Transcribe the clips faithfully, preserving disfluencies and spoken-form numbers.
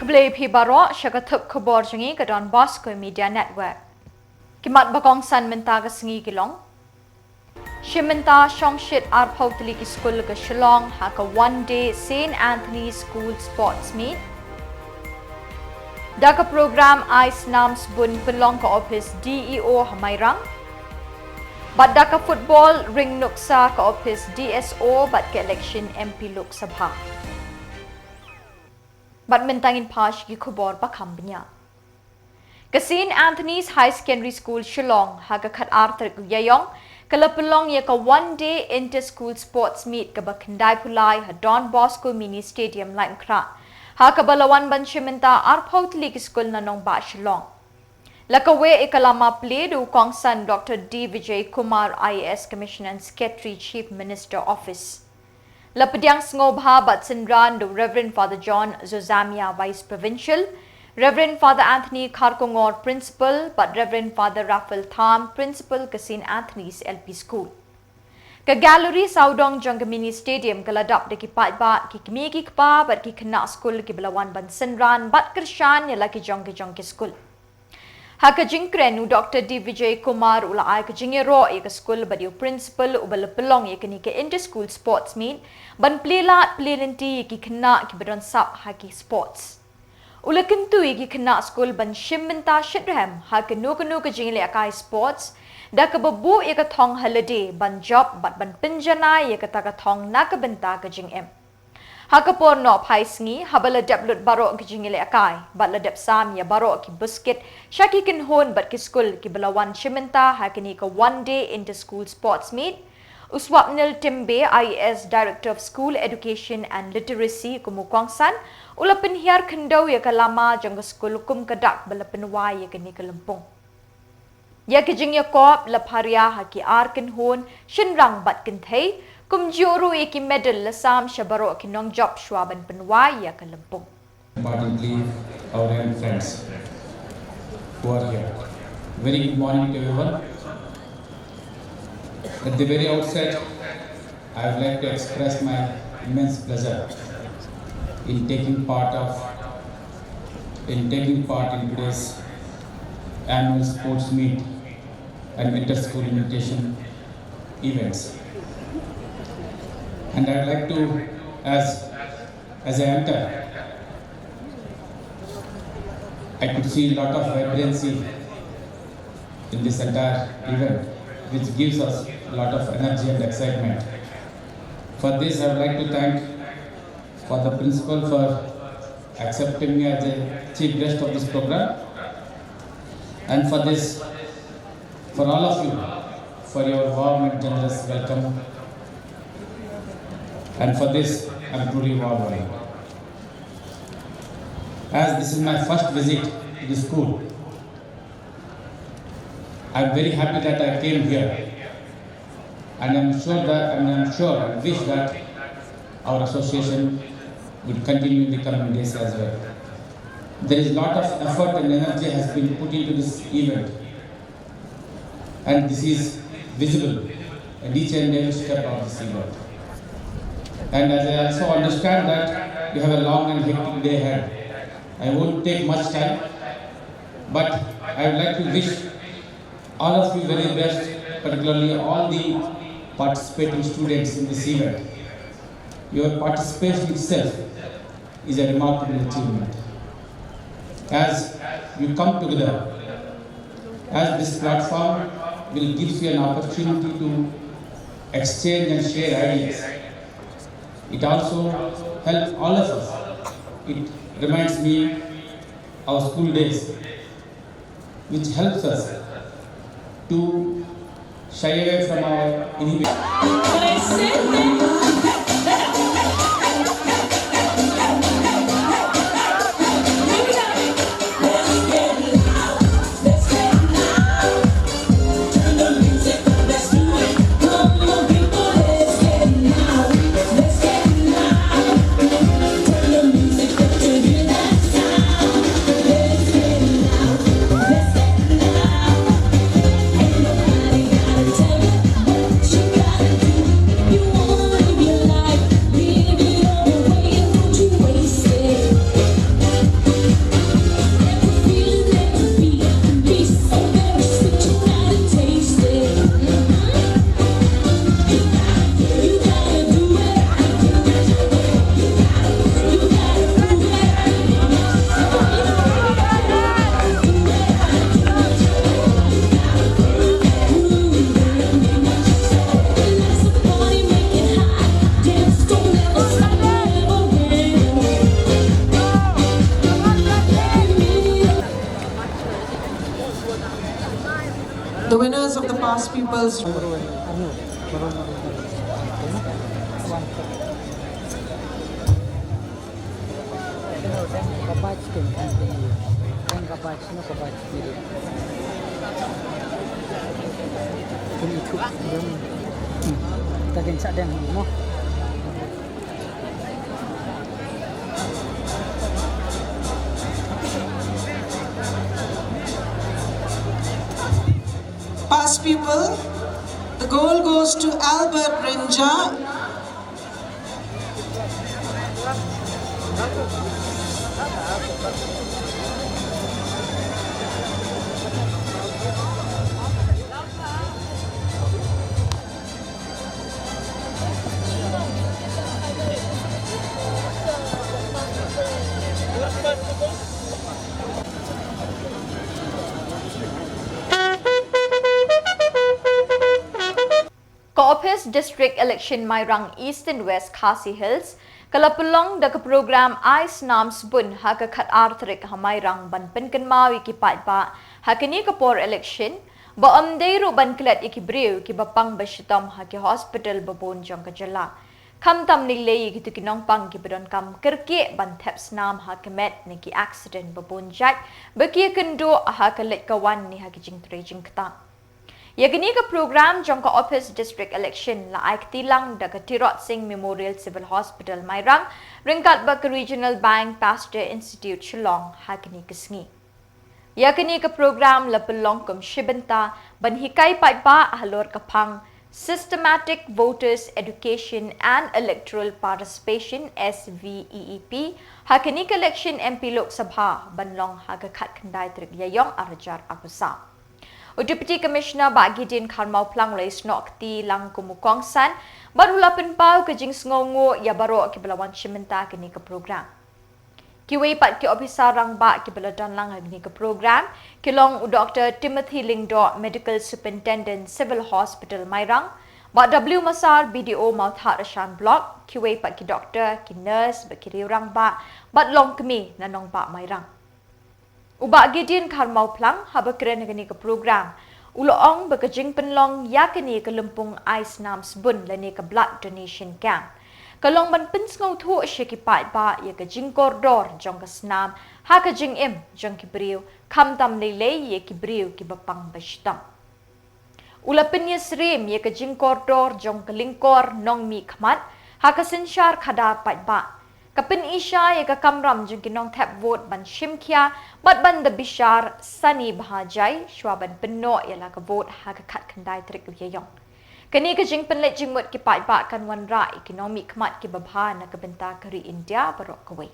Khublei phi baroh sha ka thup khubor jong ngi ka Don Bosco Media Network. Ki mat ba kongsan mynta ka sngi ki long: Shim bynta shongshit arphew tylli ki skul ka Shillong ha ka One Day Saint Anthony School Sports Meet. Da ka program ai snam sbun pynlong ka ophis D E O ha Mairang. Bad da ka football ring nuksa ka ophis D S O bad ka election M P Lok Sabha. Bad mynta ngin phai sha ki khubor ba kham bniah. Ka Saint Anthony's High Secondary School Shillong ha ka khatar tarik u Ïaïong ka la pynlong ïa ka One Day Inter School Sports Meet kaba khyndai phew lai ha Don Bosco Mini Stadium, Laitumkhrah, ha kaba la wan ban shim bynta arphew tylli ki skul na nongbah Shillong. La kaweh ïa ka lama plie da u kongsan Doctor D Vijay Kumar, I A S, Commissioner and Secretary, Chief Minister Office. La pdiang sngewbha bad synran da u Reverend Father John Zozamia, Vice Provincial, Reverend Father Anthony Kharkongor, Principal, bad Reverend Father Raphael Tham, Principal ka Saint Anthony's L P School. Ka gallery sawdong jong ka Mini Stadium ka la dap da ki paidbah, ki kmie ki kpa bad ki khynnah skul kiba la wan ban synran bad kyrshan ïa la ki jong ki jong ki skul. Ha ka jingkren, u Doctor D Vijay Kumar u la ai ka jingïaroh ïa ka skul bad ïa u principal uba la pynlong ïa kane ka Inter School Sports Meet ban plie lad plie lynti ïa ki khynnah kiba don sap ha ki sports. U la kyntu ïa ki khynnah skul ban shim bynta shitrhem ha kano kano ka jingïalehkai sports, da kaba buh ïa ka thong ha lade ban jop bad ban pynjanai ïa kata ka thong na ka bynta ka jingim. Ha ka por noh phai sngi, haba la dep lut baroh ki jingïalehkai bad la dep sam ïa baroh ki buskit sha ki kynhun bad ki skul kiba la wan shim bynta ha kane ka One Day Inter School Sports Meet, u Swapnil Timbe, I A S, Director of School Education and Literacy, kum u kongsan, u la pynhiar khyndew ïa ka lama jong ka skul kum ka dak ba la pynwai ïa kane ka lympung. Ïa ka jingïakop la pharia ha ki ar kynhun, shynrang bad kynthei, kumjuh ruh ïa ki medal la sam sha baroh ki nongjop shuwa ban pynwai ïa ka lympung. Importantly, our young friends who are here. Very good morning to everyone. At the very outset, I would like to express my immense pleasure in taking part of, in taking part in today's annual sports meet and inter-school invitation events. And I would like to, as, as I enter, I could see a lot of vibrancy in this entire event, which gives us a lot of energy and excitement. For this, I would like to thank for the principal for accepting me as a chief guest of this program, and for this, for all of you, for your warm and generous welcome, and for this, I'm truly overwhelmed. As this is my first visit to the school, I'm very happy that I came here, and I'm sure that, and I'm sure and wish that our association will continue in the coming days as well. There is a lot of effort and energy has been put into this event, and this is visible in each and every step of this event. And as I also understand that you have a long and hectic day ahead, I won't take much time, but I would like to wish all of you very best, particularly all the participating students in this event. Your participation itself is a remarkable achievement. As you come together, as this platform will gives you an opportunity to exchange and share ideas, it also helps all of us. It reminds me our school days, which helps us to shy away from our inhibition. People's Past pupil, the gold goes to Albert Rinja. Ka Office District Election Mairang Eastern West Khasi Hills ka la pynlong da ka program Ai Snam Sbun ha ka khatar tarik ha Mairang ban pynkynmaw ïa ki paidbah ha kane ka por election ba ym dei ruh ban klet ïa ki briew kiba pang ba shitom ha ki hospital ba bun jong ka jylla. Khamtam lei lei ïa kito ki nongpang kiba donkam kyrkieh ban thep snam ha ka met na ki accident ba bun jait ba ki ïakynduh ha ka leit ka wan ne ha ki jingtrei jingktah. Ïa kane ka program jong ka Office District Election la ai kti lang da ka Tirot Sing Memorial Civil Hospital Mairang ryngkat bad ka Regional Bank Pasteur Institute Shillong ha kane ka sngi. Ïa kane ka program la pynlong kum shi bynta ban hikai paidbah halor ka phang Systematic Voters Education and Electoral Participation, S V E E P, ha kane ka election M P Lok Sabha ban long ha ka khatkhyndai tarik Ïaïong arhajar arphew saw. U Deputy Commissioner Bah Gideon Kharmawphlang u la ïasnoh kti lang kum u kongsan bad u la pynpaw ka jingsngewnguh ïa baroh kiba la wan shim bynta kane ka program. Kiwei pat ki ophisar rangbah kiba la don lang ha kane ka program ki long u Doctor Timothy Lyngdoh, Medical Superintendent Civil Hospital Mairang, Bah W Massar, B D O Mawthadraishan Block, kiwei pat ki doktor, ki nurse bad ki riew rangbah bad longkmie na nongbah Mairang. U Bah Gideon Kharmawphlang haba kren ha kane ka program u la ong ba ka jingpynlong ïa kane ka lympung ai snam sbun lane ka blood donation camp ka long ban pynsngewthuh sha ki paidbah ïa ka jingkordor jong ka snam ha ka jingim jong ki briew, khamtam lei lei ïa ki briew kiba pang ba shitom. U la pynïasyriem ïa ka jingkordor jong ka lyngkor nongmihkhmat ha ka synshar khadar paidbah. Ka pyni shai ïa ka kamram jong ki nongthep vote ban shim khia bad ban da bishar sani bha jai shuwa ban pynnoh ïa la ka vote ha ka khatkhyndai tarik u Ïaïong. Kane ka jingpynleit jingmut ki paidbah kan wanrah ïa ki nongmihkhmat kiba bha na ka bynta ka ri India baroh kawei.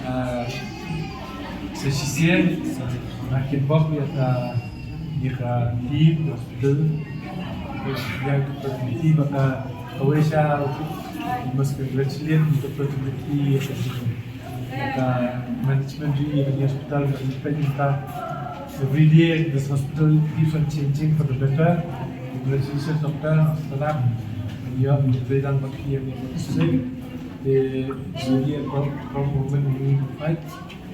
Ah, sa shisien, ah, nga kyrpad ïa ka, ïa ka team hospital, ïa ka team ba ka Kawei sha, must congratulate Doctor Timothy, ka management ri, ka hospital, management ta. Every day, this hospital keeps on changing for the better. Congratulations, Doctor. Salam. Ïa, ïa, ïa, ïa, ïa, ïa, it's really a pro-, proud moment in the fight.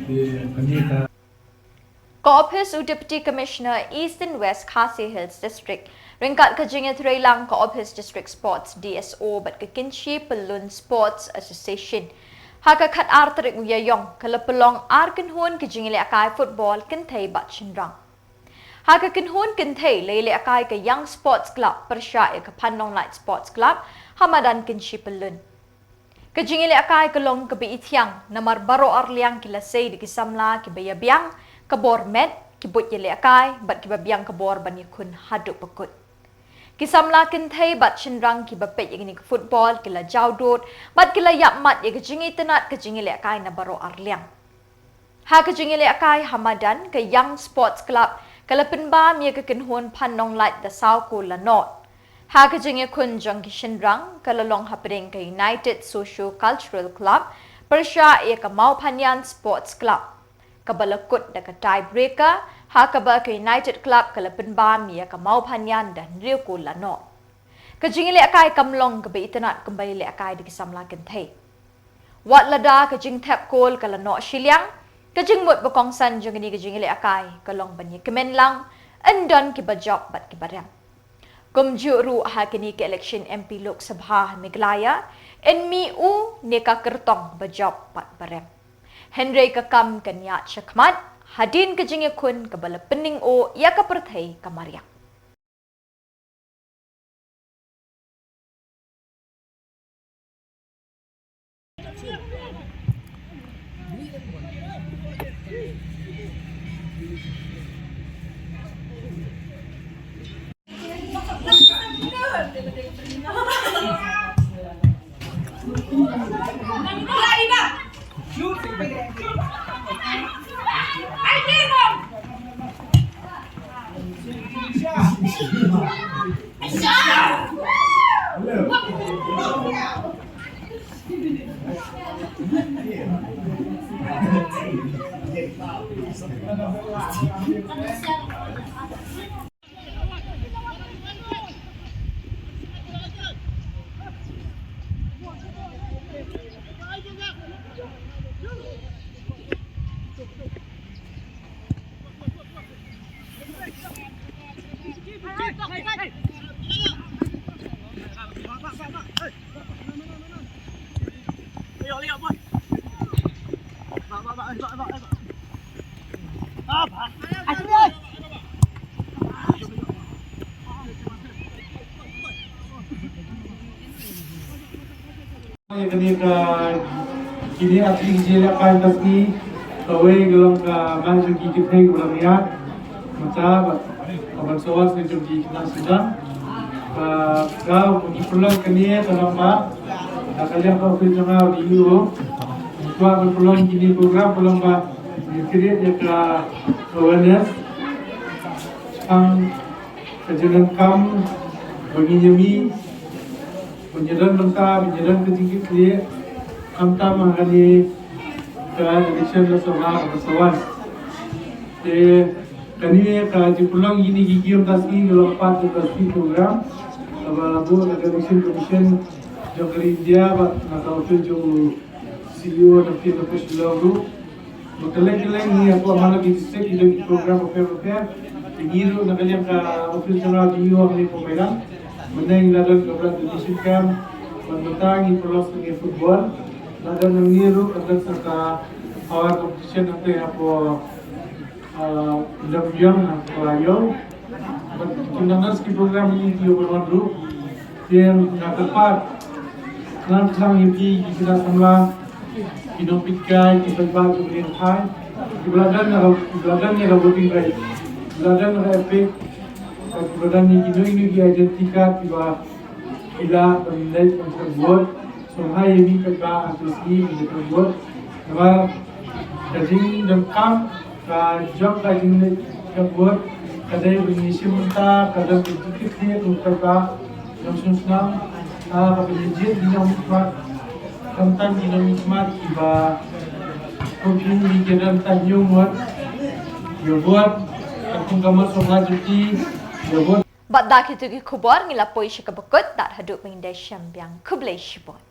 Ïa, kane ka Ka ophis u Deputy Commissioner East and West Khasi Hills District ryngkat ka jingïatreilang ka ophis District Sports, D S O, bad ka Kynshi Pyllun Sports Association, ha ka khatar tarik u Ïaïong ka la pynlong ar kynhun ka jingïalehkai football kynthei bad shynrang. Ha ka kynhun kynthei la ïalehkai ka Young Sports Club pyrshah ïa ka Phan Nonglait Sports Club ha madan Kynshi Pyllun. Ka jingïalehkai ka long kaba ithiang namar baroh arliang ki la sei da ki samla kiba ïabiang ka bor met, ki buit ïalehkai bad kiba biang ka bor ban ïakhun haduh ba kut. Ki samla kynthei bad shynrang kiba peit ïa kane ka football ki la jaw dud bad ki la ïap mat ïa ka jingitynnad ka jingïalehkai na baroh arliang. Ha ka jingïalehkai ha madan, ka Young Sports Club ka la pynbam ïa ka kynhun Phan Nonglait da saw kol la nod. Ha ka jingïakhun jong ki shynrang ka la long hapdeng ka United Socio Cultural Club pyrshah ïa ka Mawphanian Sports Club, kaba la kut da ka tie breaker, ha kaba ka United Club ka la pynbam ïa ka Mawphanian da hynriew kol la nod. Ka jingïalehkai kam long kaba itynnad kumba ïalehkai da ki samla kynthei. Wat lada ka jingthep kol ka la noh shiliang, ka jingmut ba kongsan jong kane ka jingïalehkai ka long ban ïakmen lang, yn don kiba jop bad kiba rem. Kumjuh ruh ha kane ka election M P Lok Sabha Meghalaya, yn mih u ne ka kyrtong ba jop bad ba rem. Hynrei ka kam kan ïaid shakhmat hadien ka jingïakhun kaba la pynning ïa ka pyrthei ka mariang. Kane ka, kine ar tylli ki jingïalehkai mynta ka sngi, kawei ka long ka match jong ki kynthei kaba la ïaid mynta bad ka ban sawar sha ki khynnah sawdong. Ka, ka, ki pynlong kane ka long ba na ka liang ka office jong nga u D E O, u kwah ban pynlong kine program ka long ba ngi create ïa ka awareness tang ka jingdonkam ba ngin ïa mih, ba ngin ïa don bynta, ba ngin ïa don ka jingkitkhlieh, khamtam ha kane ka election Lok Sabha kaba sa wan. Te kane ka jingpynlong ïa kine ki game mynta ka sngi ka long part jong ka speed program kaba la buh da ka Election Commission jong ka ri India bad na ka office jong u C E O na ka pyrthei ka Shillong ruh. Ba kylleng kylleng ngi hapoh man la ki district ngi don ki program bapher bapher. Te ngi ruh na ka liang ka office jong nga D E O hangne hapoh Mairang, mynne ngi la don ka blood donation camp, bad mynta ngi pynlong sha ka football. La don hangne ruh ka don sa ka power competition hangtei hapoh, ah, Dam Biang, hapoh Ïew. Bad ki nang nang ki program ngi ki ïoh ban wan ruh. Te nga kyrpad khnang khnang ïa phi ki khynnah samla, ki nongpeitkai, ki paidbah jong ka ri Khasi, kiba la don na ka, kiba la don ïa ka voting right, kiba la don ïa ka EPIC, bad kiba la don ïa kino kino ki identity card kiba ki lah ban leit ban vote. Sngewbha ïa mih paidbah ha kine ki sngi ban vote. Namar ka jingdonkam ka jong ka jingleit ka vote ka dei ban ïashim bynta ka don ka jingkitkhlieh jong u paidbah jong ka shnong. Ah, ba pynjit di nong mat. Kam tan di nong mat ki ba. Ko phin di ke dan tan nyung mat. Yo buat. Aku gamar sobat juti. Yo buat. Bad da kito ki khubor ngi la poi sha kaba kut, tad haduh ban da shem biang, khublei shibun.